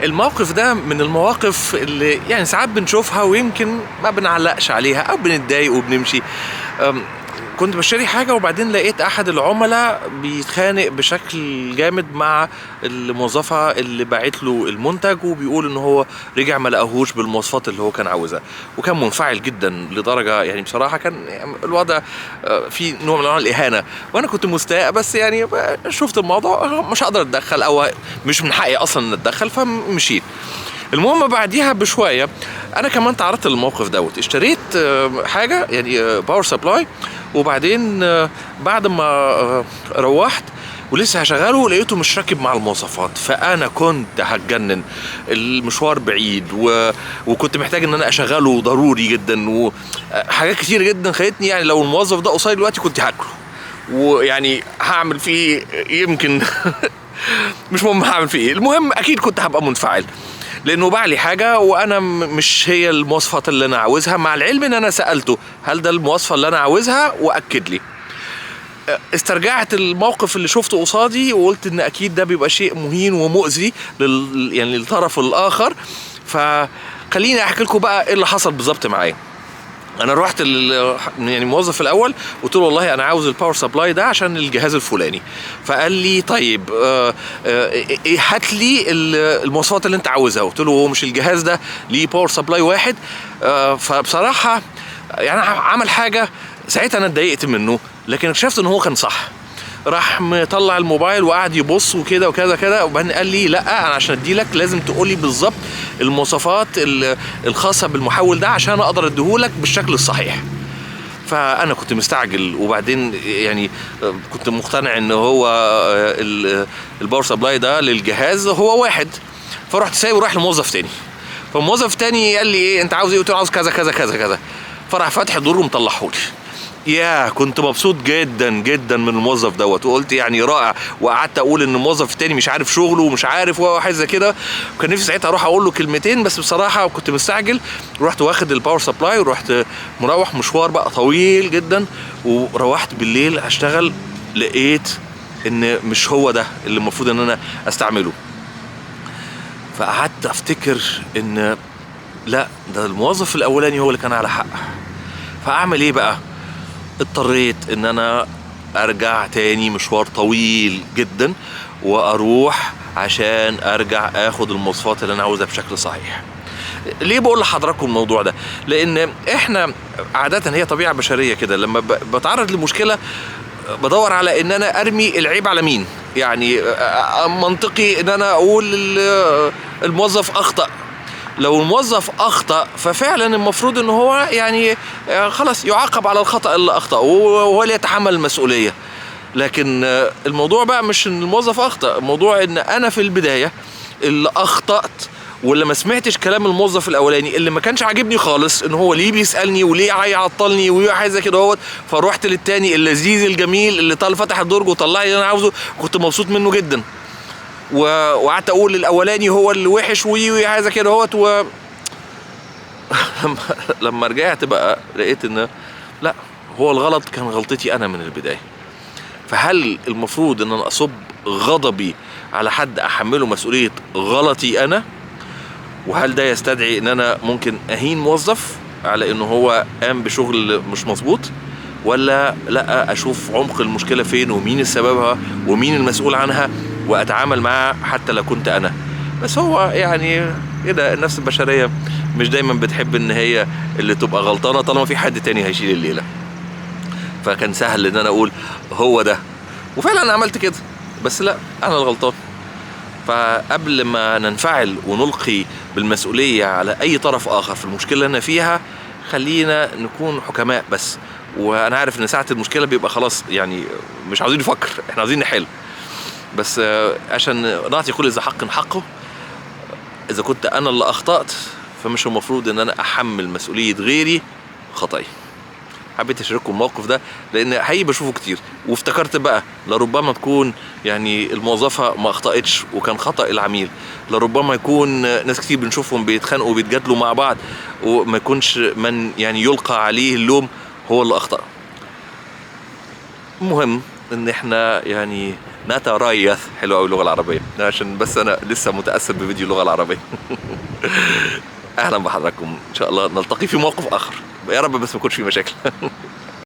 الموقف ده من المواقف اللي يعني ساعات بنشوفها ويمكن ما بنعلقش عليها او بنتضايق وبنمشي. كنت بشتري حاجة وبعدين لقيت احد العملاء بيتخانق بشكل جامد مع الموظفة اللي باعت له المنتج، وبيقول ان هو رجع ما لقاهوش بالمواصفات اللي هو كان عاوزها، وكان منفعل جدا لدرجة يعني بصراحة كان الوضع في نوع من انواع الاهانة، وانا كنت مستاء، بس يعني شفت الموضوع مش هقدر اتدخل او مش من حقي اصلا ان اتدخل، فمشيت. المهم بعديها بشوية انا كمان تعرضت للموقف دوت، اشتريت حاجة يعني power supply، وبعدين بعد ما روحت ولسه هشغله لقيته مش راكب مع المواصفات، فانا كنت هتجنن، المشوار بعيد وكنت محتاج ان انا اشغله ضروري جدا، وحاجات كتير جدا خلتني يعني لو الموظف ده قصير دلوقتي كنت هاكله، ويعني هعمل فيه يمكن مش مهم هعمل فيه ايه، المهم اكيد كنت هبقى منفعل لانه باع لي حاجة وانا مش هي المواصفات اللي انا عاوزها، مع العلم ان انا سالته هل ده المواصفه اللي انا عاوزها واكد لي. استرجعت الموقف اللي شفته قصادي وقلت ان اكيد ده بيبقى شيء مهين ومؤذي يعني للطرف الاخر. فخليني احكي لكم بقى ايه اللي حصل بالظبط معايا. انا روحت يعني الموظف الاول قلت له والله انا عاوز ال power supply ده عشان الجهاز الفلاني، فقال لي طيب هات لي المواصفات اللي انت عاوزها. قلت له هو مش الجهاز ده ليه power supply واحد؟ فبصراحة يعني عمل حاجة ساعتها انا اتضايقت منه، لكن اكتشفت ان هو كان صح. راح مطلع الموبايل وقعد يبص وكده وكذا كده، وبعدين قال لي لا انا عشان اديلك لازم تقولي بالظبط المواصفات الخاصة بالمحول ده عشان اقدر اديهولك بالشكل الصحيح. فانا كنت مستعجل، وبعدين يعني كنت مقتنع ان هو ال power supply ده للجهاز هو واحد، فرحت سايبه وراح لموظف تاني. فالموظف تاني قال لي ايه انت عاوز ايه؟ قلت له عاوز كذا كذا كذا كذا، فراح فاتح الدور ومطلعهولي. يا كنت مبسوط جدا جدا من الموظف دوت، وقلت يعني رائع، وقعدت اقول ان الموظف التاني مش عارف شغله ومش عارف وحاجه زي كده، وكان نفسي ساعتها اروح اقول له كلمتين، بس بصراحة كنت مستعجل. رحت واخد ال power supply ورحت مروح مشوار بقى طويل جدا، وروحت بالليل اشتغل لقيت ان مش هو ده اللي المفروض ان انا استعمله. فقعدت افتكر ان لا ده الموظف الاولاني هو اللي كان على حق، فاعمل ايه بقى؟ اضطريت ان انا ارجع تاني مشوار طويل جدا واروح عشان ارجع اخد المواصفات اللي انا عاوزها بشكل صحيح. ليه بقول لحضراتكم الموضوع ده؟ لان احنا عادة هي طبيعة بشرية كده، لما بتعرض لمشكلة بدور على ان انا ارمي العيب على مين. يعني منطقي ان انا اقول الموظف اخطأ. لو الموظف اخطأ ففعلا المفروض ان هو يعني خلاص يعاقب على الخطأ اللي اخطأ وهو اللي يتحمل المسؤولية. لكن الموضوع بقى مش ان الموظف اخطأ، الموضوع ان انا في البداية اللي اخطأت، واللي ما سمعتش كلام الموظف الاولاني اللي ما كانش عاجبني خالص ان هو ليه بيسألني وليه هيعطلني وليه حاجة زي كده اهوت، فروحت للتاني اللذيذ الجميل اللي طال فتح الدرج وطلع لي اللي انا عاوزه، كنت مبسوط منه جدا، وقعدت اقول الاولاني هو اللي وحش وعايزه كده اهوت. لما رجعت بقى لقيت ان لا هو الغلط كان غلطتي انا من البداية. فهل المفروض ان انا اصب غضبي على حد احمله مسؤولية غلطي انا؟ وهل ده يستدعي ان انا ممكن اهين موظف على ان هو قام بشغل مش مظبوط؟ ولا لا اشوف عمق المشكلة فين ومين سببها ومين المسؤول عنها واتعامل معاه حتى لو كنت انا؟ بس هو يعني كده النفس البشرية مش دايما بتحب ان هي اللي تبقى غلطانة طالما في حد تاني هيشيل الليلة. فكان سهل ان انا اقول هو ده، وفعلا انا عملت كده، بس لا انا الغلطان. فقبل ما ننفعل ونلقي بالمسؤولية على اي طرف اخر في المشكلة اللي انا فيها، خلينا نكون حكماء بس. وانا عارف ان ساعة المشكلة بيبقى خلاص يعني مش عاوزين نفكر، احنا عاوزين نحل بس، عشان نعطي كل ذي حق حقه. اذا كنت انا اللي اخطأت فمش المفروض ان انا احمل مسؤولية غيري خطأي. حبيت اشارككم الموقف ده لان حقيقي بشوفه كتير، وافتكرت بقى لربما تكون يعني الموظفة ما اخطأتش وكان خطأ العميل، لربما يكون ناس كتير بنشوفهم بيتخانقوا وبيتجادلوا مع بعض وما يكونش من يعني يلقى عليه اللوم هو اللي اخطأ. المهم ان احنا يعني نتريث. حلوة قوي اللغة العربية، عشان بس انا لسه متاثر بفيديو اللغة العربية. اهلا بحضراتكم، ان شاء الله نلتقي في موقف اخر يا رب، بس ما يكونش في مشاكل.